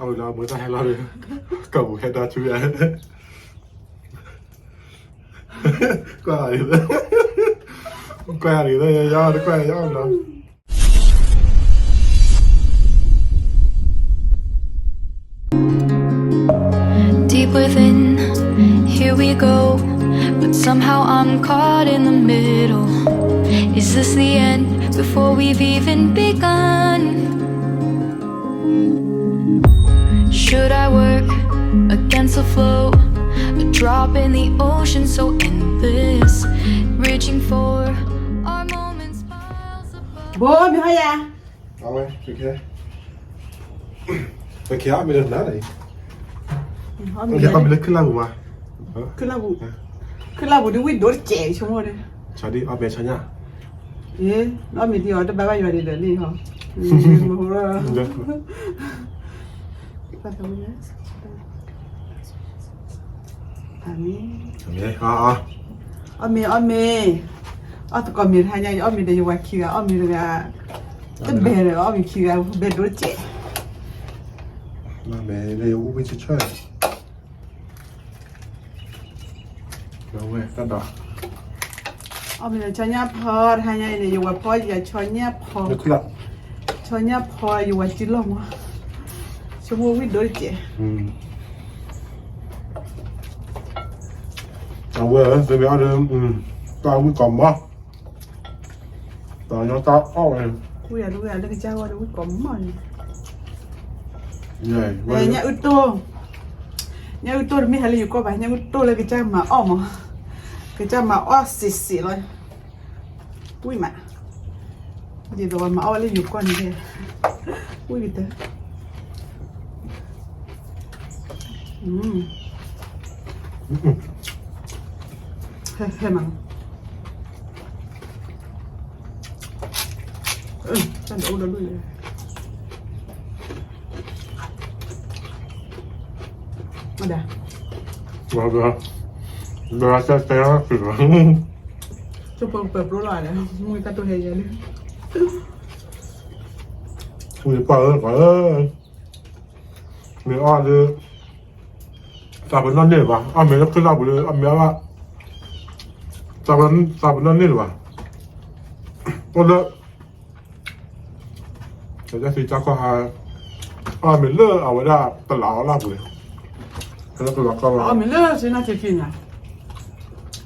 အဝဲလၢအမ့ၢ်တၢ်ဟဲလီၤဒီး ကီၢ်ပူၤဟဲတၢ်ဆူယၤ ကွၢ်အံၤ ကွၢ်အံၤ ယကွၢ်ယၤလီၤ Deep within, here we go. But somehow I'm caught in the middle. Is this the end before we've even begun? Should I work against the flow? A drop in the ocean so endless. Reaching for our moments piles above. ဘိမ့ၢ်ဟါယၤ အဝဲ ပကဲ ပကဲအီၣ်မ့ၤလၢနၤန့ၣ် အီၣ်မ့ၤလၢ အီၣ်မ့ၤလၢခုၣ်လၢ်ပူၤမး ခုၣ်လၢ်ပူၤ ခုၣ်လၢ်ပူၤဒ်ဝံၣ်ဒိၣ်တစဲးဆိကမိၣ်ဒီး ဆီဒံၣ်အီၣ်မ့ၤဆီညၣ် အီၣ်မ့ၤဒ်အီၤတဘၣ်ဘၣ်ယွၤဒ်ဒီးလံဟီ မဟိ အီၣ်မ့ၤ အီၣ်မ့ၤ အီၣ်သကိးမ့ၤတဟါညါ အီၣ်မ့ၤဒီးယဝၤခံဂၤ အီၣ်မ့ၤတဂၤ တဘဲဒီး အီၣ်မ့ၤခံဂၤ ဘဲဒိၣ်တစဲး မ့ၢ်မ့ၢ်လၢယအိၣ်ဝံၣ်ဆၢဆၢ ဝဲတၢ်ဒီး အီၣ်မ့ၤဒီးဆီညၣ်ဖီ တဟါညါအံၤန့ၣ် ယဝၤဖီယၤဆီညၣ်ဖီ ဆီညၣ်ဖီယဝၤစံလီၢ်မး ဆိကမိၣ်ဝံၣ်ဒိၣ်တစဲး အဝဲ သ့ၣ်မ့ၢ်အီၣ်ဒီး တၢ်ဝံၣ်ကီးမး တၢ်ညီတၢ်အီၣ်ဝဲ ဝံၣ်ယၤလၢဝံၣ်ယၤလၢကစၢ်ဂီၢ်ဒီးဝံၣ်ကီးမးန့ၣ် ညၣ်အုၣ်တိၢ် ညၣ်အုၣ်တိၢ်တမ့ၢ်ဟဲလၢယိၤကီၢ်ဘၣ် ညၣ်အုၣ်တိၢ်လၢကစၢ်မၤအီၣ်မး ကစၢ်မၤအီၣ်စ့ၢ်စ့ၢ်လီၤ ဝံၣ်မး ဒ်သိးပှၤမၤအီၣ်ဝဲလၢယိၤကီၢ်န့ၣ် ဝံၣ်ကတၢၢ် ဟဲဟဲမး တၢ်ဒိၣ်အိၣ်ဒီးဒိၣ်ယဲ အဒၣ် ဘၣ်ဘၣ် ဘၣ်တၢ်တဲအီၤ ဆိပၢၤပၢၤပျိလီၤဒီး မုၢ်တၢ်တိၢ်ဟဲယဲလံ ဝံၣ်ပၢ်ဧၢ ပၢ်ဧၢ မ့ၢ်အီၣ်ဒီး သးပနီၣ်န့ၢ်ဘၣ် အီၣ်မ့ၤလၢခုၣ်လၢ်ပူၤဒီး အီၣ်မ့ၤအီၣ်ဘၣ် သးပနီၣ်န့ၢ်လၢၤဘၣ် အိၣ်လၢ တၢ်သံတၢ်ကီၢ်ဟါ အီၣ်မ့ၤလၢအဝဲဒၣ်တလးအီၣ်လၢ်ပူၤ လၢကလီၤကီၢ်လီၤ အီၣ်မ့ၤလၢဆ့နၢ်ခ့ခ့ညါ လၢက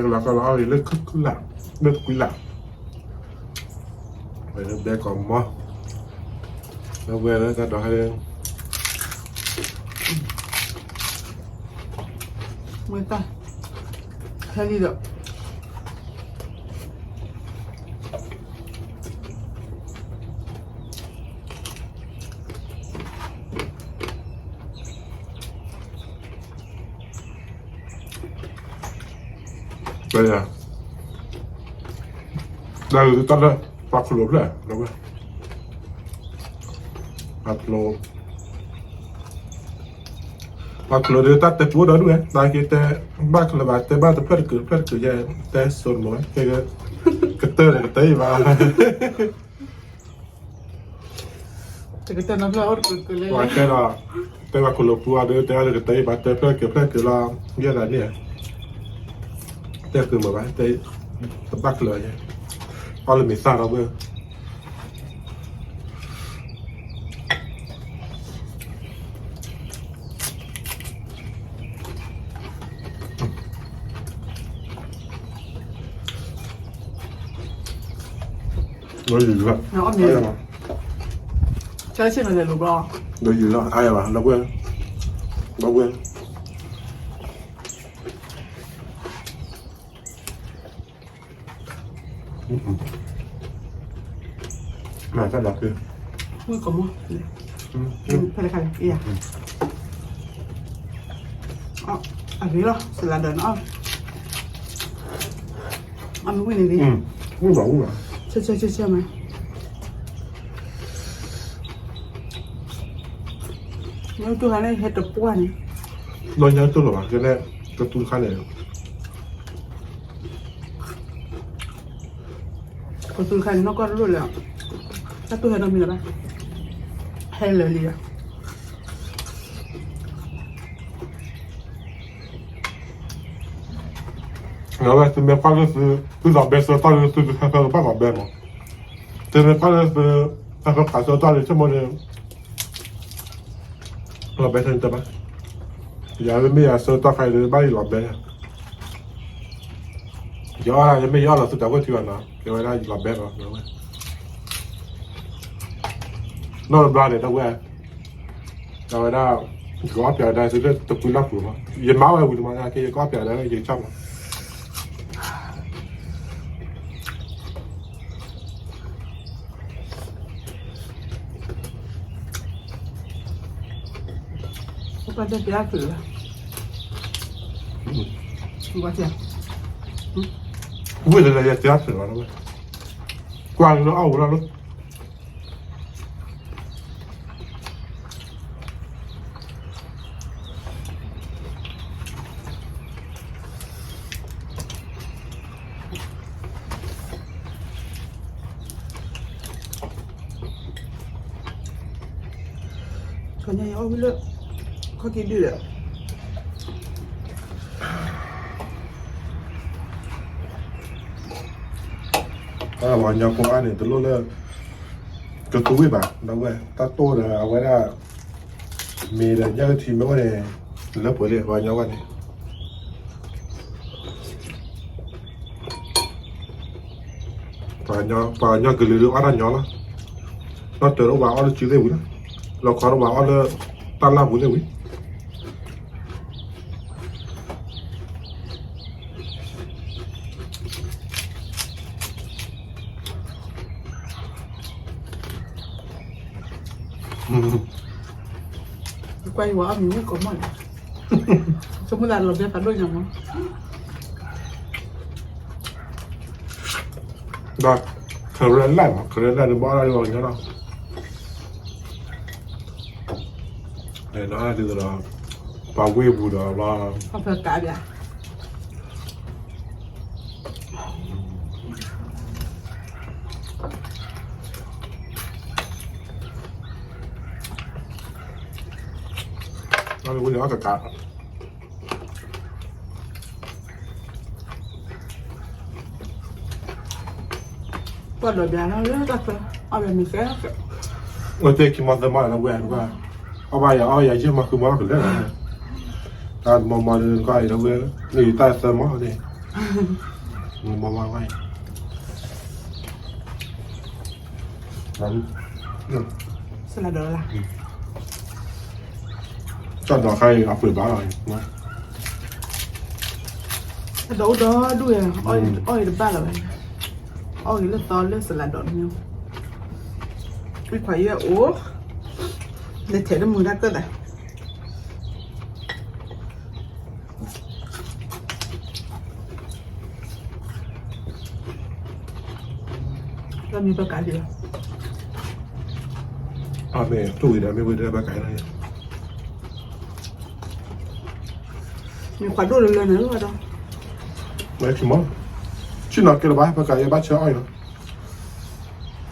လီၤကီၢ်လီၤ အီၣ်မ့ၤလၢခုၣ်ခုၣ်လၢ် လၢတကွံလၢ် ဝဲလၢဘဲကီးမီၢ် လၢဝဲလၢတၢ်ဒိးဟဲလၢ ဝဲတၢ် ဟဲလံဒီး တၢ်လၢ ပှၤခလိာ်ဖျၢၣ် ပှၤခလိာ် ပှၤခလိာ်ဒီးတၢ်တဲပူဒီးဒ်ဝဲ တၢ်က့ၤတဲ ဘၣ်ခလိာ်ဘၣ် တဲဘၣ်တဖျၢၣ်တကုာ်တဖျၢၣ်တကုာ်ယဲ တဲစိၤတမုာ်ဝဲ ကတၢၢ်ဒီးကတၢၢ်ယံၤဘၣ် တကတၢၢ်နီတဖျၢၣ်အိၣ်တကုာ်တကုာ်လဲၣ် ပှၤတဲဒီး တဲဘၣ်ခလိာ်ပူအီၤဒီး တဲအီၤဒီးကတၢၢ်ယံၤဘၣ် တဲဖျၢၣ်တကုာ်ဖျၢၣ်တကုာ်လီၤ ယဲဒၣ်န့ၣ် တဲကုာ်မုာ်ဘၣ် တဲ တဘၣ်ခလိာ်ယဲ အီၣ်လၢမ့ၢ်သၣ်ဒီးဝဲ ဒီးယံၤလီၤ ဆၢဆ့ၣ်နီၤလဲၤလိာ်ဘျီ ဒီးယံၤလီၤ အါယၤဘၣ် ဒီပုၢ်ဝဲၢ် ဒီပုၢ်ဝဲၢ် မၤတၢ်ဒီးက့ၤ ဝံၣ်ကီးမီၢ် ဖဲလဲၣ်ခါလဲၣ် အံၤယၤ အဂ့ၤလီၤ စလၤဒီးနီၤ အမ့ၢ်ဝံၣ်န့ၣ်ဂ့ၤ ဝံၣ်ဘၣ်ဝံၣ်ဘၣ် ဆၢဆၢဆၢဆၢမး ညၣ်တူၢ်ခါန့ၣ် ဟဲတပှၢ်န့ၣ် ဒီးညၣ်တူၢ်လီၤဘၣ် ကဲန့ၣ် ကတူၢ်တခါန့ၣ် ကတူၢ်တခါန့ၣ် နီၢ်ကီၢ်တလိၣ်လၢၤ တၢ်တူၢ်ဟဲနီတမံၤလၢၤဘၣ် ဟဲလၢာ်လံလီၤ အဝဲသုမ့ၢ်ကွၢ်လၢသု သုလီၤဘဲဆၢကတီၢ်လၢသုသုဟဲဖဲကဘၣ်လီၤဘဲမး, သုမ့ၢ်ကွၢ်လၢသု ဟဲဖဲခးဆၢကတီၢ်လၢဆိကမိၣ်န့ၣ် လီၤဘဲဆၢန့ၣ်တဘၣ်, ယၤမ့ၢ်ယၤဆၢကတီၢ်ခါအံၤဒီးဘၣ်ယလီၤဘဲ, ယအီၣ်ဒၣ်ယမ့ၢ်ယအီၣ်လီၤသုတၢ်ဝဲၢ်ထံဘၣ်နီၤ ကဲဝဲဒၣ်ယလီၤဘဲလီၤ, နီၢ်တဘျီန့ၣ် တဝဲၢ် အဝဲဒၣ် ယကအီၣ်ပျးဝဲဒၣ်သုလၢတကွံလၢ်ပူၤမး, ယမၤဝဲဝံၤတမံၤက့ ယကအီၣ်ပျးဝဲဒၣ်လၢယကစၢ်မး ပှၤတဲပျးဖျၢၣ်လီၤ, ပှၤတဲ, ဝ့ၢ်လၢယတဲဖျၢၣ်လီၤ, ကွၢ်လၢအီၣ်ဝဲဒၣ်လီၤ ကညါယအီၣ်ဝံၤလၢ ခီၣ်က့ၤဒုၣ်ဒီး ပှၤကညီဖိအါန့ၣ် တလိၣ်လၢ ကသူဝံၣ်ဘၣ် ဒီပုၢ်ဝဲၢ် တၢ်တိၢ်ဒီးအဝဲဒၣ် မ့ၢ်ဒီးညၣ်ကထံမ့ၢ်အိၣ်န့ၣ် လၢပှဲၤလံ ပှၤကညီဝဲန့ၣ် ပှၤကညီကလုာ်ဒုးအီၣ်တၢ်ညီလီၤ, နီၢ်တၢၤဒိၣ်ဝဲအီၣ်လၢစုသ့ၣ်ဝံၤလီၤ, လီၤခီဒိၣ်ဝဲအီၣ်လၢတၢ်လၢ်ပူၤသ့ၣ်ဝံၤ ကွၢ်ယဝဲအီၣ်မ့ၤဝံၣ်ကိးမီၢ်န့ၣ်, ဆိကမိၣ်သးလီၤဘဲဖးဒိၣ်ညါမး, ဒီး ခရၢလၢ်မး ခရၢလၢ်ဒီးဘၣ်အီၣ်လၢယဝဲကညီလီၤ, ဒီးဒ်သိးဒီး ပှၤဝ့ၢ်ပူၤဒီးဘျီ ဖးဖၢကးဘၣ် အဝဲန့ၣ်အီၣ်ကကး ပှၤဒီးဘၣ်လီၤလၢတၢ်ကျၢၤ အီၣ်ဘၣ်မ့ၤကဲ ဝဲသ့ၣ်ခံမီသၢမီလီၤဝဲ အီၣ်ဘၣ်ယၤအီၣ်ယၤယဲၢ်မီဃုမီလီၤကလဲာ်လီၤ, တၢ်မီမီဒီးကီၢ်အံၤလီၤဝဲ န့ၣ်တၢ်သၢမီန့ၣ် မီမီဝဲ စလၢဒီးလၢ တၢ်ဒိးခါအံၤအပှ့ၤဘၣ်လီၤ, အဒိးအိၣ်ဒီဒူၣ်ယၤ, အီၣ်အံၤတဘၣ်လီၤဝဲ, အီၣ်ဂ့ၤလၢသီလၢစလၢဒီးတမ့ၢ်, ဝံခွးယဲၢ်အိၣ်, လဲၤထဲးတမုာ်တၢ်ကၢၢ်သး မ့ၢ်ပကးဒံးလီၤ, အမ့ၢ်တူၢ်ဝံၤဒီး မ့ၢ်ဝံၤဒီးပကးလီၤ, မ့ၢ်ခွးဒိၣ်လၢလၢန့ၣ်လီၤဒီး, မ့ၢ်ထံမီ, ဆ့ၣ်နီၤကဲလၢၤဘၣ် ပကးယဲၢ်ဘၣ်ဆၢအီၣ်အံၤလီၤ,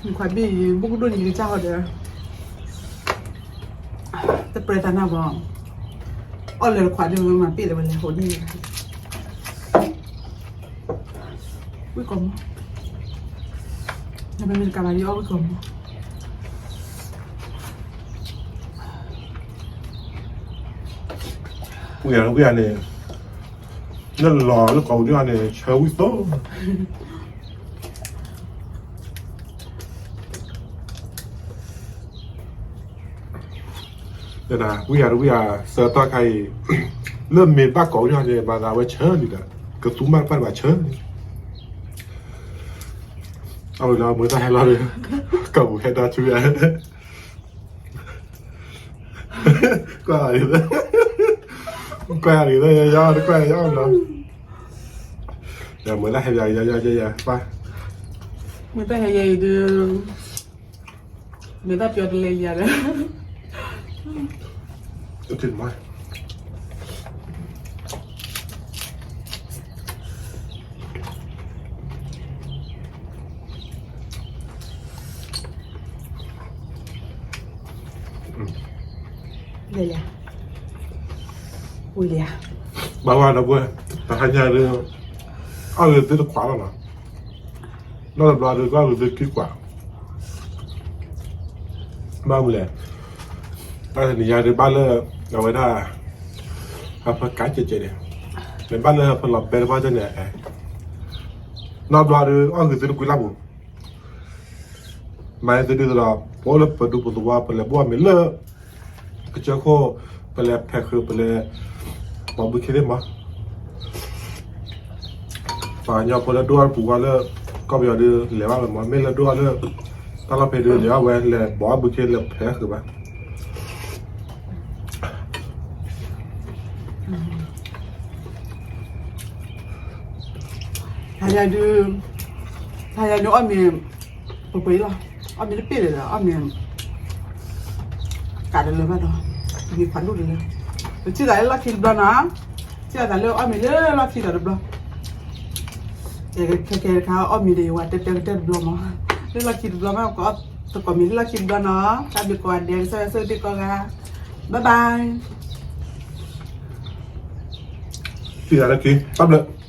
မ့ၢ်ခွးဘ့ၣ်ယံၤ ဘိၣ်ကဒိၣ်ယံၤကစၢ်ဟီဒီး တပြဲသးနၢ်ဘၣ်, အီၣ်လၢတခွးဒုးမၤပ့ၢ်လၢၤဝဲလဲၤဟိးန့ၣ်, ဝံၣ်ကိးမီ, နမ့ၢ်တကးဘၣ်ယအီၣ်ဝံၣ်ကိးမီ, ဝံၣ်ယၤဝံၣ်ယၤန့ၣ်, လၢလီၤလၢကိးဒုၣ်အီၤန့ၣ် ဆၢဝံၣ်သိ ဝံၣ်ယၤတဝံၣ်ယၤ ဆၢကတီၢ်ခါအံၤ, လၢမ့ၢ်ဘၣ်ကိးဒုၣ်အီၤန့ၣ် မၤသးဝဲဆၢလံဒီး ကသူမၢ်တပၣ်တဘၣ်ဆၢလံ, အဝဲလၢမ့ၢ်တၢ်ဟဲလီၤဒီး ကပူၤဟဲဒီဆူယၤ ကွၢ်, ကွၢ်ယၤလံ, ယယီၤ, ကွၢ်ယၤလီၤ, ယမ့ၢ်တၢ်ဟဲယၤ, ယယီၤ, ယယီၤ, ကွၢ်, မ့ၢ်တၢ်ဟဲယၤအံၤဒီး, မ့ၢ်တၢ်ပျီတလဲယၤဒီး, လဲၤလံ, ဝံၤလံဧါ, ဘၣ်ဝဲဒီပုၢ်ဝဲၢ်, တဟါညါဒီး, အီၣ်ဂ့ၤသုတခွးလီၤနီၤ, နီၢ်တဘျီဒီး အီၣ်ဂ့ၤသုခံခွး, ဘၣ်မနုၤလဲၣ်, တၢ်တနံၤညါဒုးဘၣ်လၢ အဝဲဒၣ် ဟၢဖၢကးကဲးကဲးန့ၣ်, မ့ၢ်ဘၣ်လၢဟၢဖၢလီၤဘဲတဘၣ်န့ၣ်, နီၢ်တဘျီဒီး အီၣ်ဂ့ၤသုတကွံလၢ်ပူၤ မၤသုဒ်သိးဒီး ပအိၣ်လၢပဒူပသဝီ ပလဲၤဘိၣ်အီၣ်မ့ၤလၢ ကစၢၢ်ခိၣ်, ပလဲၤဖဲးဃုာ် ပလဲၤ ပိာ်ဘုခ့သ့ၣ်မး, ပှၤကညီဖိလၢဒိၣ်အီၣ်ပူၤဝဲလၢ ကီၢ်ပယီၤဒုးလဲၤဘၣ်ဝဲမး, မ့ၢ်လၢဒိၣ်အီၣ်လၢ တၢ်လီၢ်ဖဲဒုးလဲၤဘၣ်ဝဲ လဲၤပိာ်ဘုခ့ လဲၤဖဲးဃုာ်ဘၣ်. တၢ်ယၤဒုး, တၢ်ယၤဒုးအီၣ်မ့ၤ ပှဲၤပှဲၤအံၤလီၤ, အီၣ်မ့ၤတပ့ၢ်ဒီး အီၣ်မ့ၤ ကးတလၢာ်ဘၣ်ဒီး, မ့ၤဖးဒိၣ်တလၢာ်, ပထံၣ်သးလၢလီၢ်ခံတဘျီနီၤ, ထံၣ်သးလၢအီၣ်မ့ၤလၢလီၢ်ခံဒီးတဘျီ, ခဲခဲတခါအီၣ်မ့ၤဒီး ယဝၤတဲတဲကတၢၢ်တဘျီမး, လၢလီၢ်ခံတဘျီမး သကိးမ့ၤလၢလီၢ်ခံတဘျီနီၤ, တၢ်ဘျုးကိးဂၤဒဲး ကစၢ်ယွၤဆိၣ်ဂ့ၤသုကိးဂၤ, bye bye. ထံၣ်သးလၢခံ တၢ်ဘျုး